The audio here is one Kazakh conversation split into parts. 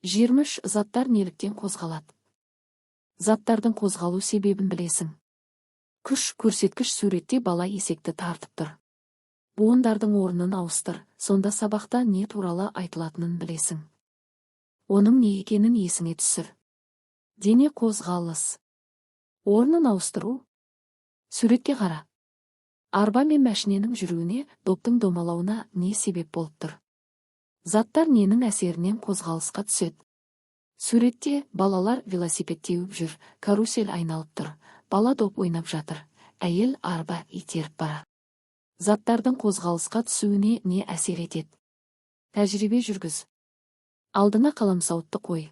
23. Заттар неліктен қозғалады? Заттардың қозғалу себебін білесің. Күш көрсеткіш. Суретте бала есекті тартып тұр. Буындардың орнын ауыстыр, сонда сабақта не туралы айтылатынын білесің. Оның не екенін есіңе түсір. Дене қозғалыс. Орнын ауыстыру. Суретке қара. Арба мен мәшиненің жүруіне, доптың домалауына не себеп болып тұр? Заттар ненің әсерінен қозғалысқа түседі? Суретте балалар велосипед теуіп жүр, карусель айналып тұр, бала доп ойнап жатыр, әйел арба итеріп барады. Заттардың қозғалысқа түсуіне не әсер етеді? Тәжірибе жүргіз. Алдына қаламсауытты қой.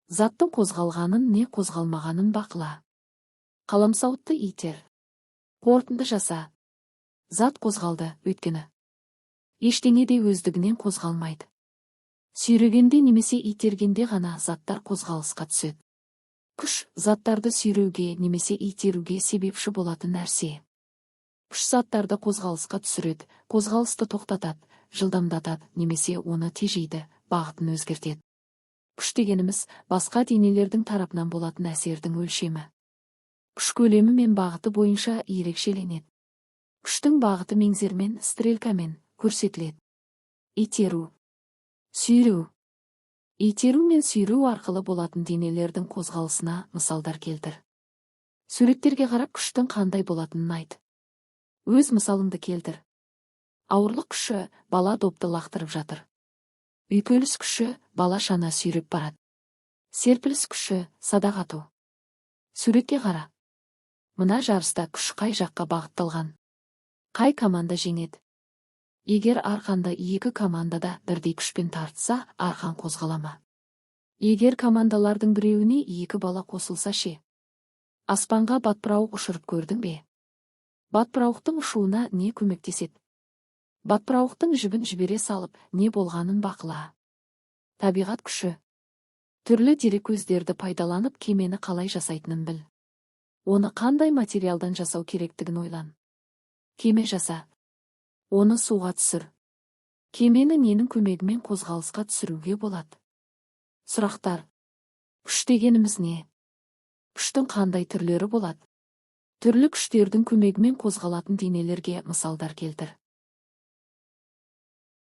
Заттың қозғалғанын не қозғалмағанын бақыла. Қаламсауытты итер. Қорытынды жаса. Зат қозғалды, өйткені ештеңе де өздігінен қозғалмайды. Сүйрегенде немесе итергенде ғана заттар қозғалысқа түседі. Күш – заттарды сүйреуге немесе итеруге себепші болатын нәрсе. Күш заттарды қозғалысқа түсіреді, қозғалысты тоқтатады, жылдамдатады немесе оны тежейді, бағытын өзгертеді. Күш дегеніміз – басқа денелердің тарапынан болатын әсердің өлшемі. Күш көлемі мен бағыты бойынша ерекшеленеді. Күштің бағыты меңзермен, стрелкамен көрсетіледі. Итеру, сүйреу. Итеру мен сүйреу арқылы болатын денелердің қозғалысына мысалдар келтір. Суреттерге қарап, күштің қандай болатынын айт. Өз мысалыңды келтір. Ауырлық күші: бала допты лақтырып жатыр. Үйкеліс күші: бала шана сүйреп барады. Серпіліс күші: садақ ату. Суретке қара. Мына жарыста күш қай жаққа бағытталған? Қай команда жеңеді? Егер арқанды екі команда да бірдей күшпен тартса, арқан қозғала ма? Егер командалардың біреуіне екі бала қосылса ше? Аспанға батпырауық ұшырып көрдің бе? Батпырауықтың ұшуына не көмектеседі? Батпырауықтың жібін жібере салып, не болғанын бақыла. Табиғат күші. Түрлі дереккөздерді пайдаланып, кемені қалай жасайтынын біл. Оны қандай материалдан жасау керектігін ойлан. Кеме жаса. Оны суға түсір. Кемені ненің көмегімен қозғалысқа түсіруге болады? Сұрақтар. Күш дегеніміз не? Күштің қандай түрлері болады? Түрлі күштердің көмегімен қозғалатын денелерге мысалдар келтір.